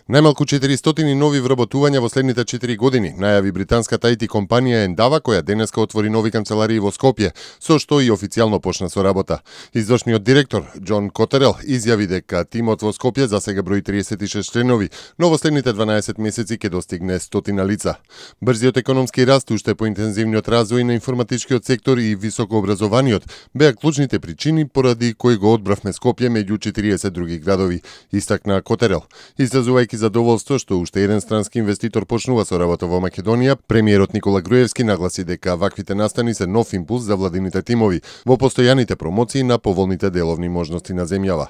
Најмалку 400 нови вработувања во следните 4 години, најави британската IT компанија Endava, која денеска отвори нови канцеларии во Скопје, со што и официјално почна со работа. Извршниот директор Џон Котерел изјави дека тимот во Скопје засега брои 36 членови, но во следните 12 месеци ќе достигне 100 лица. Брзиот економски раст, уште поинтензивниот развој на информатичкиот сектор и високообразованиот беа клучните причини поради кои го одбравме Скопје меѓу 40 други градови, истакна Котерел. Изразувајќи задоволство што уште еден странски инвеститор почнува со работа во Македонија, премиерот Никола Груевски нагласи дека ваквите настани се нов импулс за владините тимови во постојаните промоции на поволните деловни можности на земјава.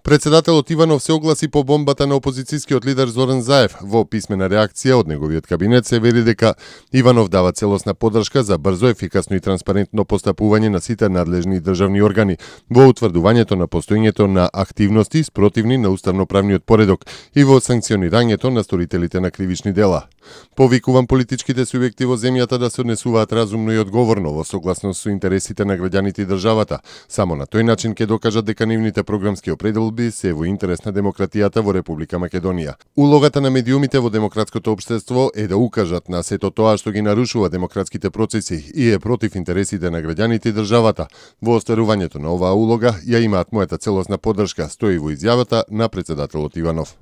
Председателот Иванов се огласи по бомбата на опозицијскиот лидер Зоран Заев. Во писмена реакција од неговиот кабинет се вели дека Иванов дава целосна поддршка за брзо, ефикасно и транспарентно постапување на сите надлежни државни органи во утврдувањето на постоењето на активности спротивни на уставноправниот поредок и во санкционирањето на сторителите на кривични дела. Повикувам политичките субјекти во земјата да се однесуваат разумно и одговорно во согласност со интересите на граѓаните и државата. Само на тој начин ќе докажат дека нивните програмски определби се во интерес на демократијата во Република Македонија. Улогата на медиумите во демократското општество е да укажат на сето тоа што ги нарушува демократските процеси и е против интересите на граѓаните и државата. Во остварувањето на оваа улога ја имаат мојата целосна поддршка, стои во изјавата на председателот Иванов.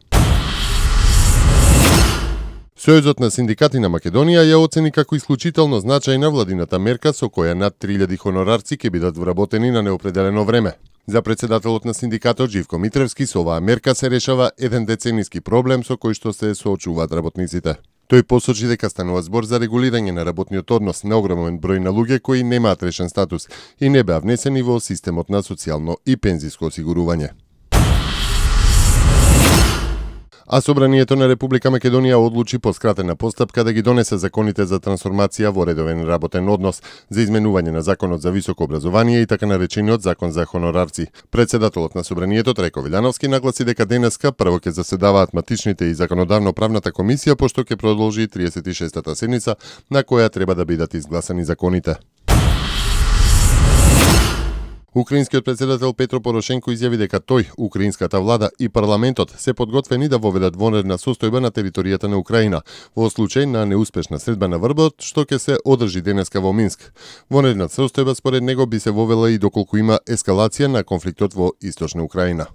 Сојузот на синдикати на Македонија ја оцени како исклучително значајна владината мерка со која над 3000 хонорарци ќе бидат вработени на неопределено време. За председателот на синдикатот Живко Митревски со оваа мерка се решава еден децениски проблем со кој што се соочуваат работниците. Тој посочи дека станува збор за регулирање на работниот однос на огромен број на луѓе кои немаат решен статус и не беа внесени во системот на социјално и пензиско осигурување. А Собранието на Република Македонија одлучи по скратена постапка да ги донесе законите за трансформација во редовен работен однос, за изменување на законот за високо образование и така наречениот закон за хонорарци. Председателот на Собранието Трајко Велјановски нагласи дека денеска прво ќе заседаваат матичните и законодавно-правната комисија, пошто ќе продолжи 36-та седница на која треба да бидат изгласани законите. Украинскиот председател Петро Порошенко изјави дека тој, украинската влада и парламентот се подготвени да воведат вонредна состојба на територијата на Украина во случај на неуспешна средба на Врбот, што ќе се одржи денеска во Минск. Вонредна состојба според него би се вовела и доколку има ескалација на конфликтот во источна Украина.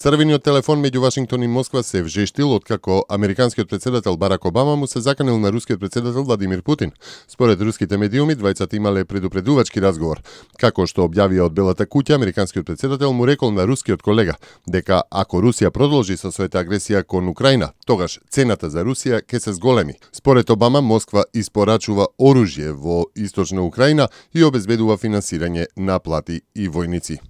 Црвениот телефон меѓу Вашингтон и Москва се вжештил откако американскиот председател Барак Обама му се заканил на рускиот председател Владимир Путин. Според руските медиуми, двајцата имале предупредувачки разговор. Како што објавија од Белата куќа, американскиот председател му рекол на рускиот колега дека ако Русија продолжи со својата агресија кон Украина, тогаш цената за Русија ќе се зголеми. Според Обама, Москва испорачува оружје во источна Украина и обезбедува финансирање на плати и војници.